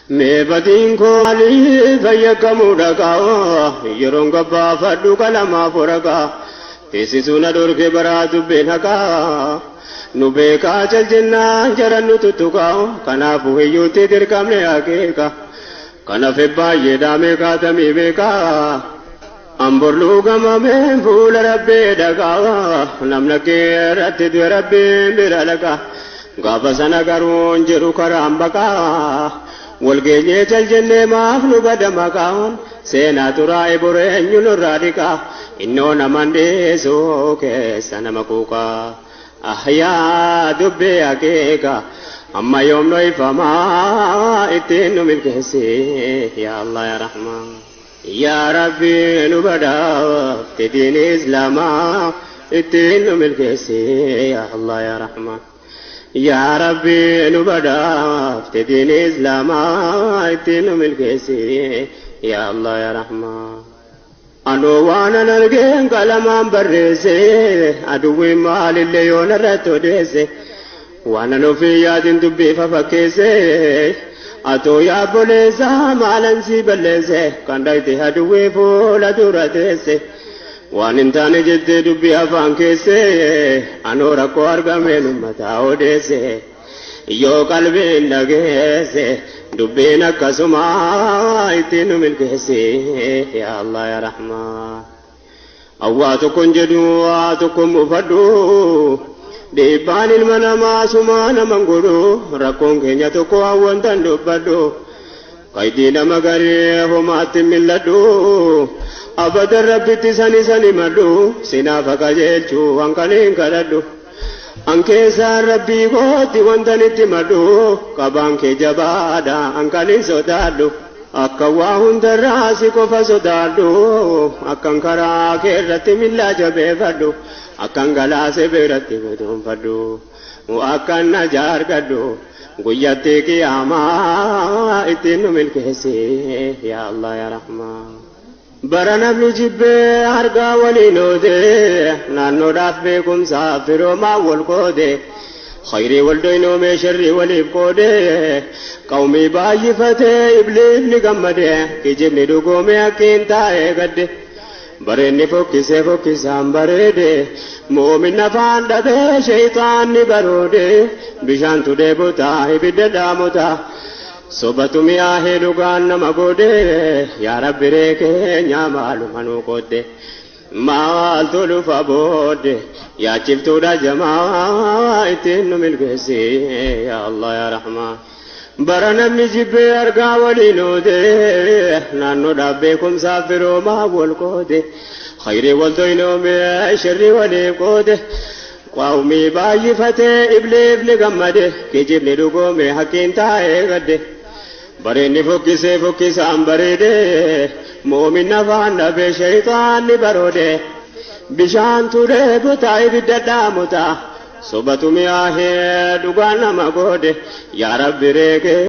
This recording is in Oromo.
Mee batiin koo maaliif fayyakkamuu dhaqaa? Yeroon gabbaafadhu qalamaaf waraqaa. Teessisuu na dhorke baraa dubbeen haqaa. Nu beekaa cal jennaan jaran nu tuttuqaa. Kanaafuu hiyyuutti dirqamne akeeka. Kanaaf baay'eedhaa meeqaatamii beekaa. Amborluu gamameen fuula Rabbii dhaqaa. Namna kee irratti du'e Rabbiin bira dhaqa. Gaafa sana garuu hin jiru karaan baqaa. Walgeenyee cal jennee maaf nu bada maqaan. Seenaa xuraa'e boru eenyu nurraa dhiqaa. Innoo naman dhiisuu keessa nama quuqaa. Ahyaa dubbii akeeka. Amma yoom dhoyfamaa ittiin nu milkeessi. Yaa Allah yaa Rahmaan. Yaa Rabbi nu badhaafte diin Islaamaa ittiin nu milkeessi. Yaa Allah yaa Rahmaan. Yaa Rabbi nu badhaafte diin Islaamaa ittiin nu milkeessi. Yaa Allah yaa Rahmaan. Anoo waan an argeen qalamaan barreesse, aduwwiin maalillee yoon irratti odeesse, waan an ofii yaadin dubbii fafakkeesse, atoo yaa obboleessaa maalan sii balleesse, kan dhayte aduwwii fuula dura teesse, waan hin taane jettee dubbii afaan keesse, anoo rakkoo argameen uummataa odeesse. Yoo qalbiin dhageesse dubbiin akkasumaa ittiin nu milkeessi. Yaa Allah yaa Rahmaan. Awwaa tokkon jedhu waa tokkon mufadhu. Dhiibbaan ilma namaa sumaa naman godhu. Rakkoon keenya tokko hawwantan dubbadhu. Qaydii nama garii homaatti milladhu. Abadan Rabbitti sani sani madhu. Sinaafa qajeelchu hanqaniin kadhadhu. An keessaan Rabbii kootti wantan itti madhu. Qabaan kee jabaadha hanqaniin sodaadhu. Akka waa hundarraa si qofa sodaadhu. Akkan karaa kee irratti millaa jabeeffadhu. Akkan galaase biratti guduunfadhu. Akkan najaa argadhu. Guyyatti qiyaamaa ittiin nu milkeessi. Yaa Allah yaa Rahmaan. Bara namni jibbee argaa waliin oode, naannoodhaaf beekumsaaf firoomaa wal qoode, khayrii wal doynoomee sharrii waliif qoode, qawmii baay'ifatee ibliifni gammade, kijibni dhugoomee akkiin taa'ee gadde. Bareenni fokkisee fokkisaan bareede, moomin afaan dhabee sheeyxaanni baroode, bishaantu dheebotaa ibidda dhaamotaa. Sobatu mi'aahee dhugaan nama godhe, yaa Rabbi ree keenya maaluma nuu qoodde. Maaltu dhufa boodde, yaachiftuudha jamaa ittiin nu milkeessi. Yaa Allah yaa Rahmaan. Bara namni jibbee argaa waliin oode, naannoodhaaf beekumsaaf firoomaa wal qoode, khayrii wal doynoomee sharrii waliif qoode. Qawmii baay'ifatee ibliifni gammade, kijibni dhugoome hakkiin taa'ee gadde. Bareenni fokkisee fokkisaan bareede, moomin afaan dhabee sheeyxaanni baroode. Bishaantu dheebotaa ibidda dhaamotaa, sobatu mi'aahee dhugaan nama goode. Yaa Rabbi ree.